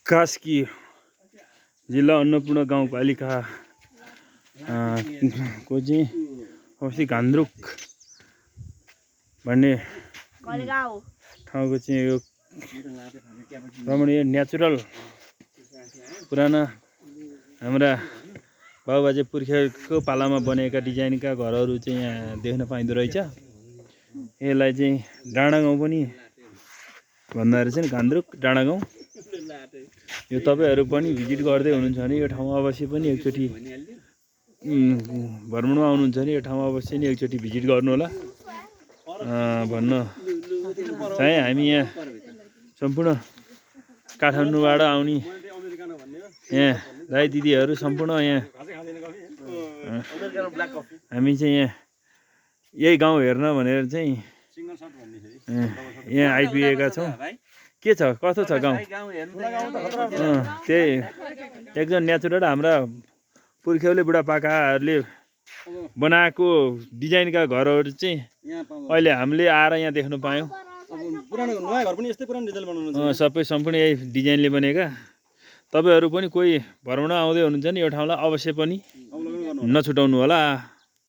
कास्की जिल्ला अन्नपूर्ण गाउँपालिका को चाहिँ औसी घान्द्रुक भन्ने ठाउँको चाहिँ यो रमणीय नेचुरल पुराना हाम्रा बाबुबाजे पुर्खेको पालामा बनेका डिजाइनका घरहरू चाहिँ यहाँ देख्न पाइँदो रहेछ। यसलाई चाहिँ डाँडा गाउँ पनि भन्दा रहेछ नि, घान्द्रुक डाँडा गाउँ। यो तपाईँहरू पनि भिजिट गर्दै हुनुहुन्छ भने यो ठाउँमा अवश्य पनि एकचोटि भ्रमणमा आउनुहुन्छ भने यो ठाउँमा अवश्य नै एकचोटि भिजिट गर्नु होला भन्न चाहे। हामी यहाँ सम्पूर्ण काठमाडौँबाट आउने यहाँ दाइ दिदीहरू सम्पूर्ण यहाँ हामी चाहिँ यही गाउँ हेर्न भनेर चाहिँ यहाँ आइपुगेका छौँ। के छ कस्तो छ गाउँ? त्यही एकदम नेचुरल हाम्रा पुर्ख्यौली बुढापाकाहरूले बनाएको डिजाइनका घरहरू चाहिँ अहिले हामीले आएर यहाँ देख्न पायौँ। सबै सम्पूर्ण यही डिजाइनले बनेका। तपाईँहरू पनि कोही भ्रमण आउँदै हुनुहुन्छ नि यो ठाउँलाई अवश्य पनि नछुटाउनु होला।